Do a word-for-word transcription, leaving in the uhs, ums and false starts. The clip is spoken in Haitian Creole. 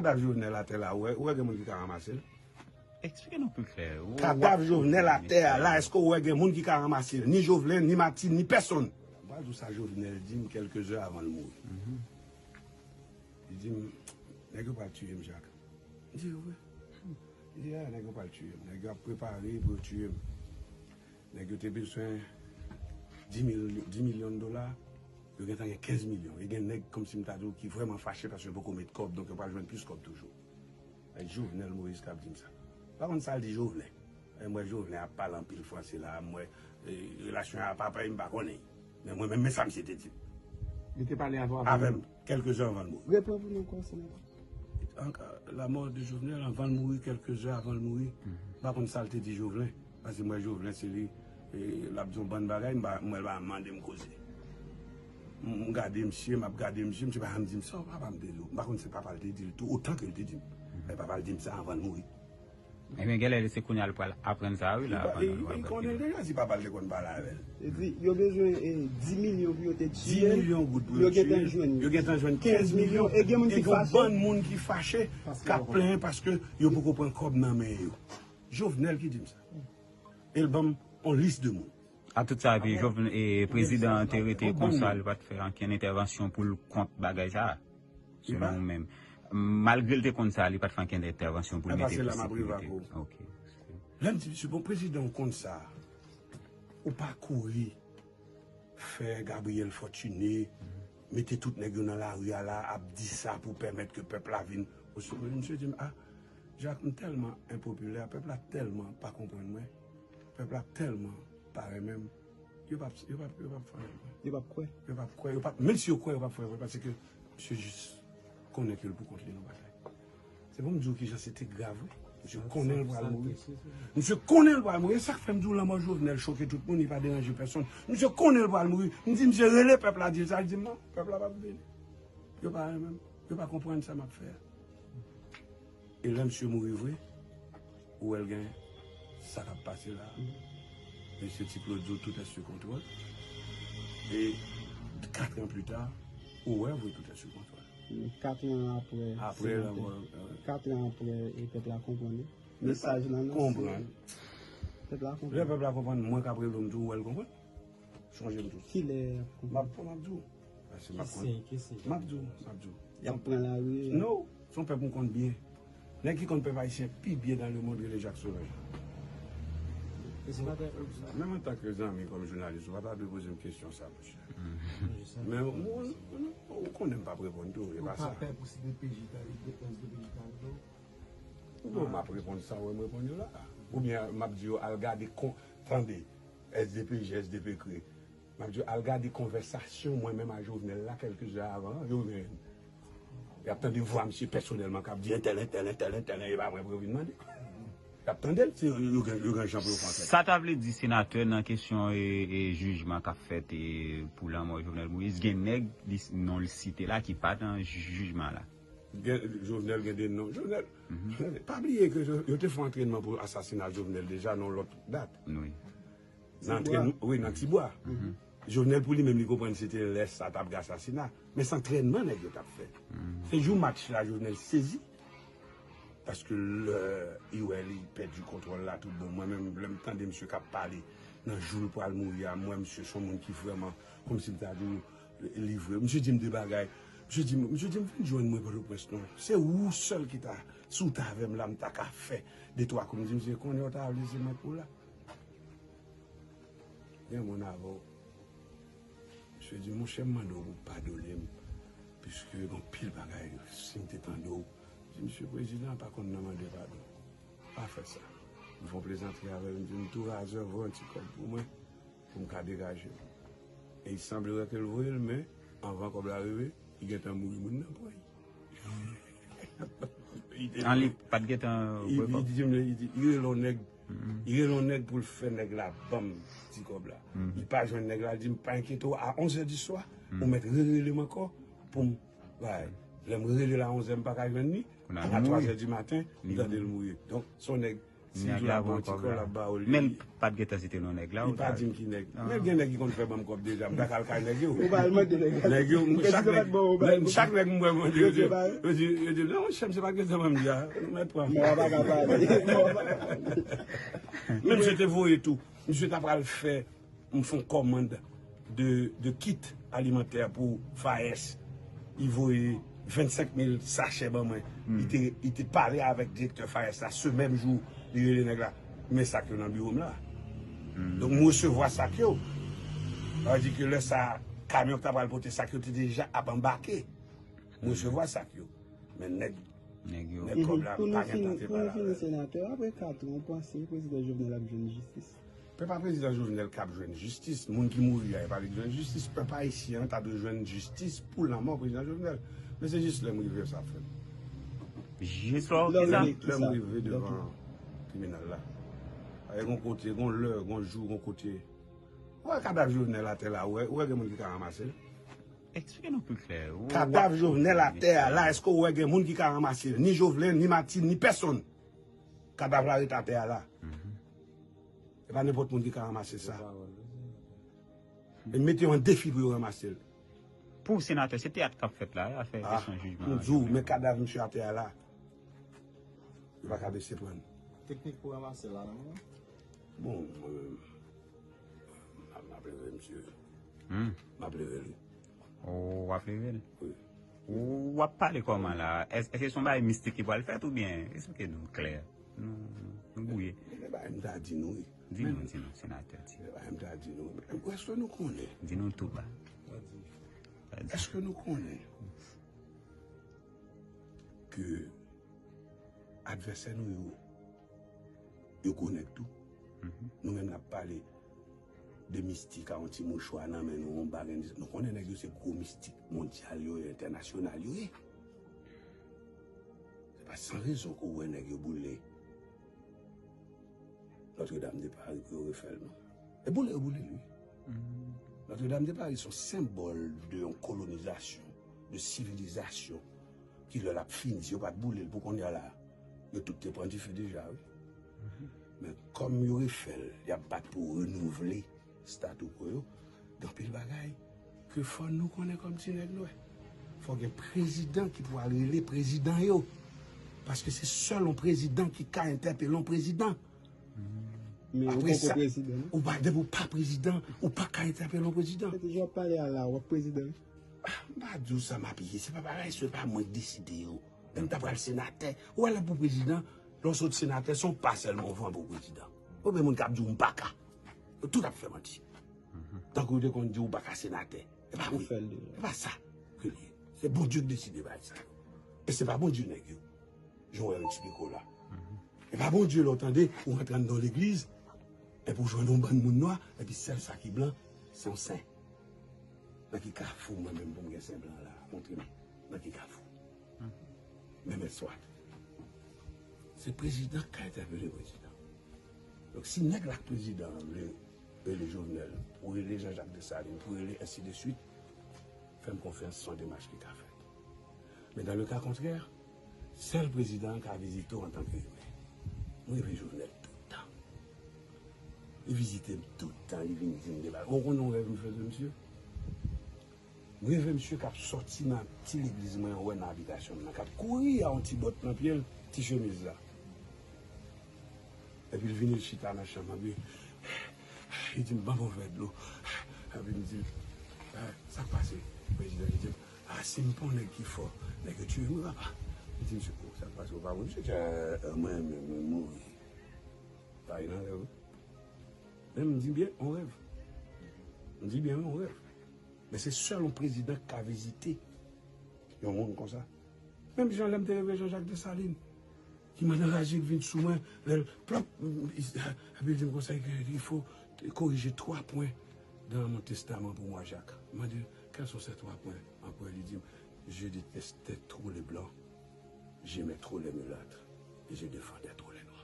Kadav Jovenel atè la, ou wè, ou wè gen moun ki ka ranmase l? Eksplike nou pi klè. Kadav Jovenel atè a la, èske ou wè gen moun ki ka ranmase l? Ni Jovenel, ni Martine, ni pèsonn. Mwen di w sa Jovenel di m kèlke zè avan l mouri. Li di m, nèg yo pral tiye m, Jak. M di, wi. Li di, a, nèg yo pral tiye m. Nèg yo ap prepare pou yo tiye m. Nèg yo te bezwen dis mil, dis milyon dola, yo gentan gen kenz milyon. E gen nèg, kòmsi m ta di w, ki vrèman fache paske yo poko met kòb, donk yo pral jwenn plis kòb toujou. E Jovenel Moïse k ap di m sa. Pa konn sa l di Jovenel. E m wè Jovenel ap pale anpil franse la, m wè, e, relasyon a papa, m pa konnen. Men mwen menm, men sa misye te di m. Li te pale avè w avan. Avè m, kèlke zè avan l mouri. Repran pou nou kòmanse la. Anka, la mort de Jovenel, avan l mouri, kèlke zè avan l mouri, m pa konn sa l te di Jovenel. Paske m wè Jovenel, se li, e, l ap di yon bann bagay, m pa, m wè l pa mande m koze. M, m gade misye, m ap gade misye, misye pa janm di m sa, papa m te di w. M pa konn se papa l te di l tou, otan ke l te di m. Men papa l di m sa avan l mouri. Ebyen, genlè se kounye a l pral aprann sa, wi, la. Li konnen l deja si papa l te konn pale avè l. Li di, yo bezwen eh, dis milyon pou yo te tiye l. Dis milyon goud pou yo tiye l. Yo gentan jwenn kenz milyon. E gen moun ki fache. E gen yon bann moun ki fache, k ap plenyen paske yo poko pran kòb nan men yo. Jovenel ki di m sa. E l ban m yon lis de moun. A tout sa, epi Jovenel, e, prezidan an te rete konsa, li pa t fè ankenn entèvansyon pou l kont bagay sa a. Selon ou menm. Malgre l te konn sa, li pa t fè ankenn entèvansyon pou l mete pi sekirite. Lè m di, misye, bon, prezidan w konn sa, ou pa kouri fè Gabriel Fortuné, mete tout nèg yo nan lari a la, ap di sa pou pèmèt ke pèp la vin. Misye di m, a, Jak, m tèlman enpopilè, pèp la tèlman pa konprann mwen, pèp la tèlman pa renmen m, yo p ap, yo p ap, yo p ap fè anyen. Yo p ap kwè. Yo p ap kwè, yo p ap, menm si yo kwè, yo p ap fè anyen, paske misye jis konnen ke l pou kont li nan batay. Se pou m di w kijan se te grav, wi. Misye konnen l pral mouri. Misye konnen l pral mouri. E sa k fè m di w lanmò Jovenel choke tout moun, li pa deranje pèsonn. Misye konnen l pral mouri. M di misye rele pèp la, di l sa, l di m non, pèp la p ap vini. Yo pa renmen m. Yo pa konprann sa m ap fè a. E lè misye mouri vre, ou wè l gen sa k ap pase la. Mesye Ti Claude di w tout est sous contrôle. E kat an pli ta, ou wè vre tout est sous contrôle. Kat an apre. Apre lanmò. Kat an apre, e pèp la konprann. Mesaj lan nan. Konprann. Pèp la konprann. Lè pèp la konprann, mwen k ap rele w, m di w, ou wè l konprann. Chonje m tou. Kilè y ap konprann? M ap, m ap di w. Paske m ap konn. M ap di w, m ap di w. Y ap pran lari. Non, se yon pèp m konn byen. Nèg ki konn pèp ayisyen pi byen dans le monde rele Jak Solange. Menm antanke zanmi, kòm jounalis, ou pa ta dwe poze m kesyon sa, monchè. Men ou, ou, ou konnen m p ap reponn tou, e pa sa. Ou pa pè pou si D P J ta, S D P J ta rele w? Bon, m ap reponn sa w wè m reponn yo la. Oubyen m ap di yo al gade kon, tande, S D P J, S D P Kreye. M ap di yo al gade konvèsasyon mwen menm a Jovenel la kèlke zè avan, yo gen. Y ap tande vwa misye pèsonèlman k ap di entèl, entèl, entèl, entèl, e pa mwen pou yo vin mande. Y ap tande l, se yo gen, yo gen jan pou yo fè ankèt. Sa ta vle di senatè nan kesyon e, e jijman k ap fèt e pou lanmò Jovenel Moïse, gen nèg li, non l site la ki pa nan jijman la. Gen, Jovenel gen de non. Jovenel, pa bliye ke yo, yo te fè antrènman pou asasina Jovenel deja nan lòt dat. Wi. Nan antrenn, wi, nan Tibwa. Jovenel pou li menm li konprann se te lè sa t ap gen asasina. Men se antrènman nèg yo t ap fè. Se jou match la Jovenel sezi. Paske lè li wè li pèdi kontwòl la tout bon. Mwen menm lè m tande misye k ap pale nan jou l pral mouri a, m wè misye se yon moun ki vrèman kòmsi m ta di w livre. Misye di m de bagay. Misye di m, misye di m vin jwenn mwen Pòtoprens non. Se ou sèl ki ta, si w t avè m la, m ta ka fè de twa kou. M di misye konnen w ta vle se mwen pou w la. Gen moun avè w. Misye di, monchè, m mande w pou w padone m, piske gen anpil bagay, si m te tande w. M di, misye prezidan pa konn nan mande padon. Pa fè sa. M fè yon plezantri avè l, m di, m tou razè voye yon ti kòb pou mwen, pou m ka degaje m. E il semblerait ke l voye l, men anvan kòb la rive, li gentan mouri, moun nan pran l. An li pa t gentan voye kòb? Li di m, li di, li rele yon nèg, li rele yon nèg pou l fè nèg la ban m ti kòb la. Li pa jwenn nèg la, li di m, pa enkyete w, a onz è di swa, ou mèt rerele m ankò pou m bay. Lè m rele l a onz è, m pa ka jwenn li, a twa è di maten, m tande l mouri. Donk, se yon nèg Si nèg la voye ti kòb la ba ou li. Men l pa t gentan site non nèg la. Li pa di m ki nèg. Men gen nèg ki konn fè ban m kòb deja. M ta ka al kay nèg yo. Ou pa al mande nèg la. Nèg yo, chak nèg, chak nèg m wè mande, yo di, yo di, yo di, non, monchè, misye pa t gentan ban m li a. Ou mèt pran. Mò a pa ka pale. Mò a pa ka pale. Men misye te voye tou. Misye ta pral fè m fè yon kòmand de, de kit alimantè pou FAES. Li voye vennsenk mil sachè ban mwen. Li te, li te pale avèk direktè FAES la se menm jou, li rele nèg la. Men sak yo nan biwo m la. Donk, m resevwa sak yo. Sa vle di ke lè sa, kamyon ki ta pral pote sak yo te deja ap anbake. M resevwa sak yo. Men nèg, nèg kòb la, m pa gentan te pale avè l. Pou nou fini, senatè, apre kat an, ou panse prezidan Jovenel ap jwenn jistis? Se pa prezidan Jovenel k ap jwenn jistis. Moun ki mouri a, e pa li k jwenn jistis. Pèp ayisyen an ta dwe jwenn jistis pou lanmò prezidan Jovenel. Men se jis lè m rive sa ap fèt. Jis lè w ki sa? Lè m rive devan tribinal la. Gen yon kote, gen yon lè, gen yon jou, gen yon kote. Ou wè kadav Jovenel atè la, ou wè, ou wè gen moun ki ka ranmase l? Eksplike nou pi klè. Kadav Jovenel atè a la, èske ou wè gen moun ki ka ranmase l? Ni Jovenel, ni Martine, ni pèsonn. Kadav la ret atè a la. E pa nenpòt moun ki ka ranmase sa. E m mete yo an defi pou yo ranmase l. Pou senatè, se teyat k ap fèt la, afè kesyon jijman. M di w, men kadav misye atè a la. Yo pa ka bese pran. Teknik pou ranmase l la nan men w? Bon, mwen menm, m ap, m ap leve misye. M ap leve li. Ou w ap leve l? Wi. Ou w ap pale kòman la? Èske se yon bagay mistik ki pral fèt oubyen? Eksplike nou klè. Nou, nou bwouye. Men bagay m ta di nou, wi. Di nou, di nou, senatè, di. Men bagay m ta di nou. Èske nou konnen? Di nou tou ba. Èske nou konnen ke advèsè nou yo, yo gwo nèg tou? Nou menm n ap pale de mistik a yon ti mouchwa nan men nou, yon bagay, nou konnen nèg yo se gwo mistik mondyal yo ye, entènasyonal yo ye. Se pa san rezon ke w wè nèg yo boule Notre-Dame de Paris pou yo refè l, non. E boule yo boule l, wi. Notre-Dame de Paris se yon senbòl de yon kolonizasyon, de sivilizasyon, ki lè l ap fini, si yo pa t boule l pou kounye a la, yo tout te pran dife deja, wi. Men kòm yo refè l, y ap bat pou renouvle statu quo yo, gen anpil bagay ke fò nou konnen kòm ti nèg nwè. Fò gen prezidan ki pou al rele prezidan yo. Paske se sèl yon prezidan ki ka entèpele yon prezidan. Men ou poko prezidan, non? Apre sa, ou pa, depi ou pa prezidan, ou pa ka entèpele yon prezidan. Se jan w ap pale a la, w ap prezidan, wi. Ah, m pa di w sa m ap ye. Se pa bagay, se pa mwen k deside yo. Menm ta pral senatè, ou wè lè pou prezidan, lè w sot senatè, se yon pa sèlman w vann pou prezidan. Konbyen moun k ap di w m pa ka? Yo tout ap fè manti. Tankou yo te konn di w pa ka senatè. E pa vre. E pa sa ke l ye. Se Bondye k deside bagay sa yo. E se pa Bondye nèg yo. Jan w wè m eksplike w la. E pa Bondye lè w tande, ou rantre anndan yon legliz, epi w jwenn yon bann moun nwa, epi sèl sa ki blan, se yon sen. Nan ki kafou mwen menm pou m gen sen blan la? Montre m. Nan ki kafou? Men mèt swat. Se prezidan k ka entèpele prezidan. Donk, si nèg la k prezidan an vle rele Jovenel, pou rele Jean-Jacques Dessalines, pou rele ensi de swit, fè m konfyans, se yon demach ki ka fèt. Men dans le cas contraire, sèl prezidan an ka vizite w antanke imen. M reve Jovenel tout tan. Li vizite m tout tan, li vin di m de bagay. Ou konnen yon rèv m fè de misye? M reve misye k ap sòti nan ti legliz mwen an, wè nan abitasyon m nan, k ap kouri a yon ti bòt nan pye l, ti chemiz la. Epi l vini, l chita nan chanm, epi li di m, "Ban m yon vè dlo." Epi m di l, "Eh, sa k pase, prezidan?" Li di m, "Ah, si m pa yon nèg ki fò, nèg yo tiye m wi, papa." M di misye, "Oh, sa k pase, ou pa wè misye?" Li di, "Eh, eh, mwen menm, mwen mouri." Pale nan rèv wi. Men m di byen, yon rèv. M di byen, yon rèv. Men se sèl yon prezidan k ka vizite yon moun konsa. Menm jan lè m te reve Jean-Jacques Dessalines, ki mande raje k vin sou mwen, lè l, plòp, epi l di m konsa, il faut corriger trois points dans mon testament pour moi, Jacques. M mande, quels sont ces trois points? Après, li di m, je détestais trop les blancs, j'aimais trop les mulâtres, et je défendais trop les noirs.